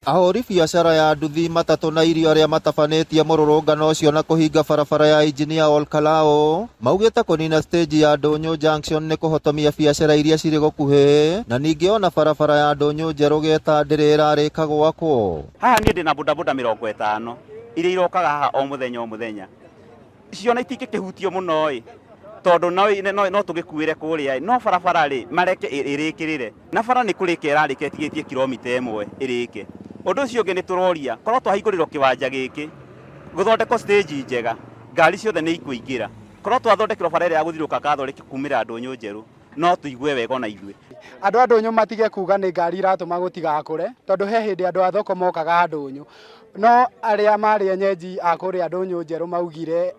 Ahũri biacara ya nduthi, matatũ na irio arĩa matabanĩtie mũrũrũngano ũcio na kũhinga barabara ya Engineer Olkalou maugĩte kũnina stage ya Ndũnyũ Junction nĩ kũhotomia biacara iria cirĩ gũkuhĩ na ningĩ ona barabara ya Ndũnyũ Njerũ Geta ndĩrĩ ĩrarĩka gwakwo. Haha niĩ ndĩna bodaboda 50 iria irokaga haha o mũthenya o mũthenya. Ciona itingĩkĩhutio mũno ĩ, tondũ no tũgĩkuĩre kũrĩa ĩ, no barabara rĩ mareke ĩrĩkĩrĩre. Na bara nĩ kũrĩka ĩrarĩka ĩtigĩtie kilomita 1 ĩrĩke. Ũndũ ũcio ũngĩ nĩ tũroria korwo twahingũrĩrwo kĩwanja gĩkĩ gũthondekwo stage njega, ngari ciothe nĩ ikũingĩra. Korwo twathondekerwo bara ĩrĩa ya gũthiũrũrũka Catholic kumĩra Ndũnyũ Njerũ, no tũigue wega ona ithuĩ. Andũ a Ndũnyũ matige kuga nĩ ngari iratũma gũtigakũre, tondũ he hĩndĩ andũ a thoko mokaga Ndũnyũ. No arĩa marĩ enyenji a kũrĩa Ndũnyũ Njerũ maugire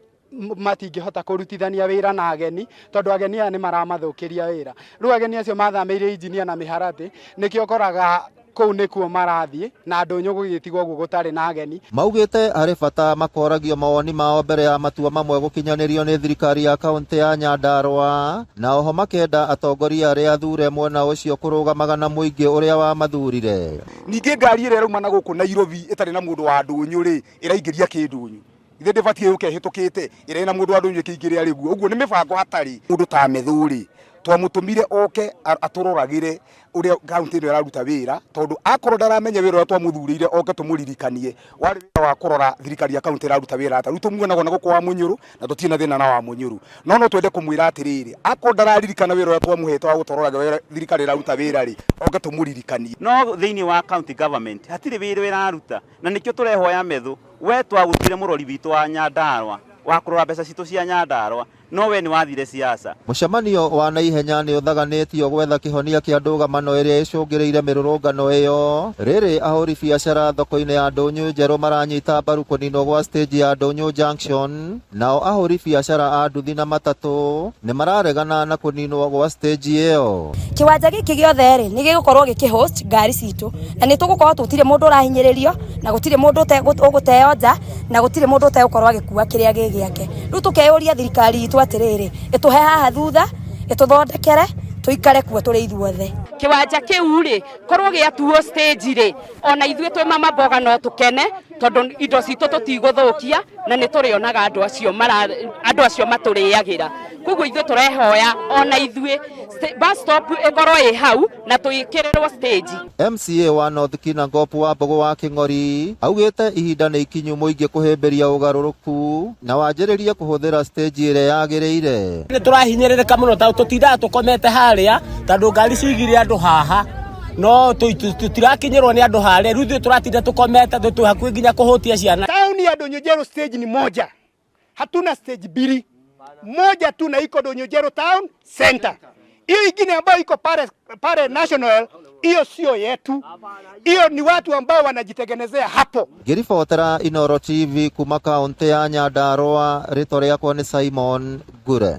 matingĩhota kũrutithania wĩra na ageni, tondũ ageni aya nĩ maramathũkĩria wĩra. Rĩu ageni acio mathamĩire Engineer na mĩharatĩ, nĩkĩo ũkoraga kũu nĩkuo marathiĩ na Ndũnyũ gũgĩtigwo ũguo gũtarĩ na ageni. Maugĩte harĩ bata makoragio mawoni mao mbere ya matua mamwe gũkinyanĩrio nĩ thirikari ya kaunti ya Nyandarua, na oho makenda atongoria arĩa athure mwena ũcio kũrũgamaga na mũingĩ ũrĩa wamathurire. Ningĩ ngari ĩrĩa ĩrauma na gũkũ Nairobi ĩtarĩ na mũndũ wa Ndũnyũ rĩ, ĩraingĩria kĩ Ndũnyũ? Ithe ndĩbatiĩ yũke ĩhĩtũkĩte ĩrĩa ĩna mũndũ wa Ndũnyũ ĩkĩingĩria rĩguo. Ũguo nĩ mĩbango hatarĩ. Mũndũ ta Methu rĩ, twamũtũmire oke atũroragĩre ũrĩa kaunti ĩno ĩraruta wĩra, tondũ akorwo ndaramenya wĩra ũrĩa twamũthurĩire oke tũmũririkanie, warĩ wĩra wa kũrora thirikari ya kaunti ĩraruta wĩra atĩa. Rĩu tũmuonaga ona gũkũ Wamunyũrũ na tũtirĩ na thĩna na Wamunyũrũ, no twende kũmwĩra atĩrĩrĩ, akorwo ndararirikana wĩra ũrĩa twamũhete wa gũtũroraga ũrĩa thirikari ĩraruta wĩra rĩ, oke tũmũririkanie. No thĩinĩ wa county government hatirĩ wĩra ĩraruta, na nĩkĩo tũrehoya Methu, we twagũtuire mũrori witũ wa Nyandarua, wa kũrora mbeca citũ cia Nyandarua, no we nĩ wathire siasa. Mũcemanio wa naihenya nĩ ũthaganĩtio gwetha kĩhonia kĩa ndũgamano ĩrĩa ĩcũngĩrĩire mĩrũrũngano ĩyo. Rĩrĩ ahũri biacara thoko-inĩ ya Ndũnyũ Njerũ maranyita mbaru kũninwo gwa stage ya Ndũnyũ Junction, nao ahũri biacara a nduthi na matatũ nĩ mararegana na kũninwo gwa stage ĩyo. Kĩwanja gĩkĩ gĩothe rĩ nĩ gĩgũkorwo gĩkĩ host ngari citũ, na nĩ tũgũkorwo tũtirĩ mũndũ ũrahinyĩrĩrio, na gũtirĩ mũndũ ũgũteo nja, na gũtirĩ mũndũ ũtegũkorwo agĩkua kĩrĩa gĩ gĩake. Rĩu tũkeyũria thirikari itũ atĩrĩrĩ, ĩtũhe haha thutha, ĩtũthondekere, tũikare kuo tũrĩ ithuothe. Kĩwanja kĩu rĩ, korwo gĩatuo stage rĩ, ona ithuĩ twĩ mama mboga no tũkene, tondũ indo citũ tũtigũthũkia, na nĩ tũrĩonaga andũ acio mara, andũ acio matũrĩagĩra. Koguo ithuĩ tũrehoya ona ithuĩ bus stop ĩkorwo ĩ hau na tũĩkĩrĩrwo stage. MCA wa North Kinangop wa Mbũgũ wa Kĩng'ori augĩte ihinda nĩ ikinyu mũingĩ kũhĩmbĩria ũgarũrũku na wanjĩrĩrie kũhũthĩra stage ĩrĩa yagĩrĩire. Nĩ tũrahinyĩrĩrĩka mũno tondũ tũtindaga tũkomete harĩa, tondũ ngari cigire andũ haha, no tũtirakinyĩrwo nĩ andũ harĩa. Rĩu ithuĩ tũratinda tũkomete, twĩ hakuhĩ nginya kũhũtia ciana. Tauni ya Ndũnyũ Njerũ stage ni moja, hatuna stage mbili, moja tu na iko Ndũnyũ Njerũ town center. Hiyo ingine ambayo iko pale pale national, hiyo sio yetu, hiyo ni watu ambao wanajitengenezea hapo. Ngĩribotera Inooro TV kuma kaunti ya Nyandarua, rĩtwa rĩakwa nĩ Simon Ngure.